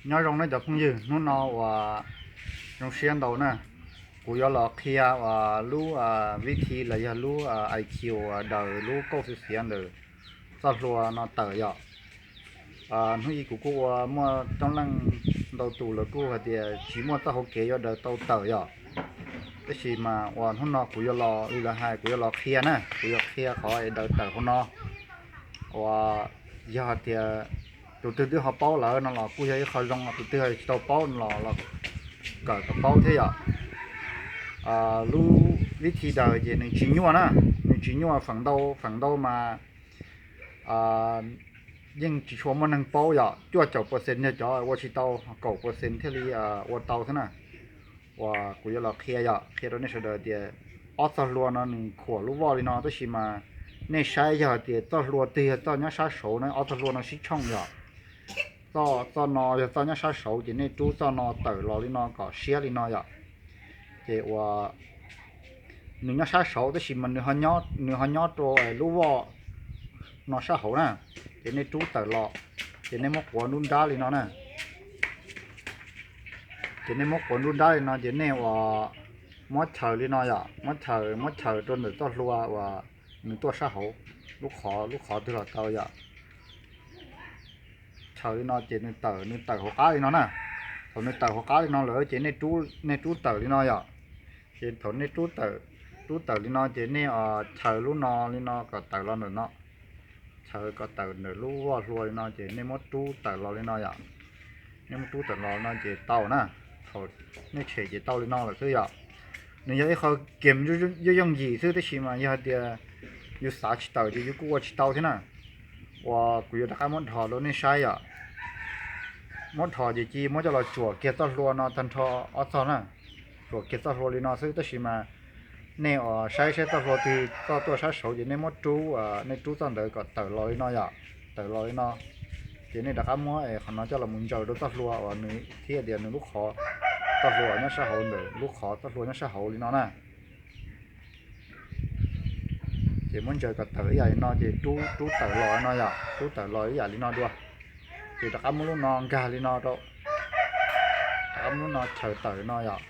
Nyob zoo nej cov phooj ywg, hnub no uas zoo siab ntau na, kuv yuav los qhia uas lub vib thi los yog lub I Q daws lub kauj xiav xiav ntawm txoj hlua no tawm yom. Hnub ib kuv kuj ua muaj coob leej ntau tus lawv kuj hais tias tsis muaj txoj hauv kev yuav daws tau tawm yom. Tab sis mas uas hnub no kuv yuav los li lawv hais, kuv yuav los qhia na, kuv yuav qhia qhov es daws tawm hauv no. Uas yog hais tias tus twg twb ho paub lawm no los kuj yog ib qho zoo, tus twg tsis tau paub no los los kawm kom paub thiab yom. Lub vib thi daws ces nws tsis nyuaj na, nws tsis nyuaj, feem ntau feem ntau mas yeej tsis tshua muaj neeg paub yom, cuaj caum percent yog cov ua tsis tau, kaum percent thiaj li ua tau xwb na. Uas kuv yuav los qhia yom, qhia rau nej sawv daws tias ob txoj hlua no nws khuam lub voj li no, tab sis mas nej saib yog hais tias txoj hlua twg yog txoj nyob sab saud na, ob txoj hlua no sib tshooj yom. Txoj, txoj no yog txoj nyob sab saud ces nej rub txoj no tawm los li no kom siab li no yom. Ces uas nws nyob sab saud tab sis mas nws ho nyob rau lub voj no sab hauv na, ces nej rub tawm los, ces nej muab quav nruab nrab li no na. Ces nej muab quav nruab nrab li no ces nej uas muab chaws li no yom, muab chaws, muab chaws rau ntawm txoj hlua uas nws tuaj sab hauv, lub qhov, lub qhov twg los tau yom. Chaws li no ces nws tawm, nws tawm hauv qab li no na. Thaum nws tawm hauv qab li no lawm ces nej rub tawm li no yom. Ces thaum nej rub tawm, rub tawm li no ces nej chaws lub no li no kom tawm los ntawm no. Chaws kom tawm ntawm lub voj hlua li no ces nej muab rub tawm los li no yom. Nej muab rub tawm los no ces tau na. Thaum nej tshem ces tau li no lawm xwb yom. Nws yog ib qho game yooj yooj yim xwb, tab sis mas yog hais tias yus xav tsis tawm ces yus kuj ua tsis tau thiab na. Uas kuv yuav rov qab muab dhos rau nej saib yom. Muab dhos ces cia muab coj los tsuam kiag txoj hlua no tag nrho ob txoj na. Tsuam kiag txoj hlua li no xwb, tab sis mas nej uas saib saib txoj hlua twg txoj tuaj sab saud ces nej muab rub, nej rub txoj ntawd kom tawm los li no yom. Tawm los li no ces nej rov qab muab qhov no coj los mus ntsaws rau txoj hlua uas nws thiaj tias nws lub qhov, txoj hlua nyob sab hauv ntawm lub qhov txoj hlua nyob sab hauv li no na. Ces muab ntsaws kom tawm ib yam li no ces rub, rub tawm los no yom, rub tawm los ib yam li no dua. Ces rov qab muab lub no nkag li no rau, rov qab muab lub no chaws tawm no yom.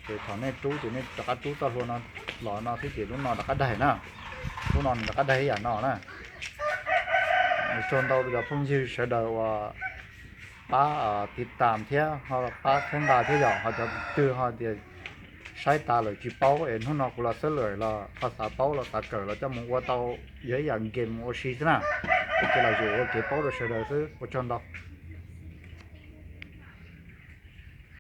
Ces thaum nej rub ces nej rov qab rub txoj hlua no los no xwb ces lub no rov qab daig na. Lub no nws rov qab daig ib yam no na. Ua tsaug ntau rau cov phooj ywg sawv daws uas pab tiv tam thiab ho pab txhawb nqa thiab yom, ho cov twg ho tias saib tas lawm tsis paub es hnub no kuv los xab lawm los ho xav paub los xav kawm los coj mus ua tau, yog ib yam game ua si xwb na. Ces los yus ua kev paub rau sawv daws xwb, ua tsaug ntau.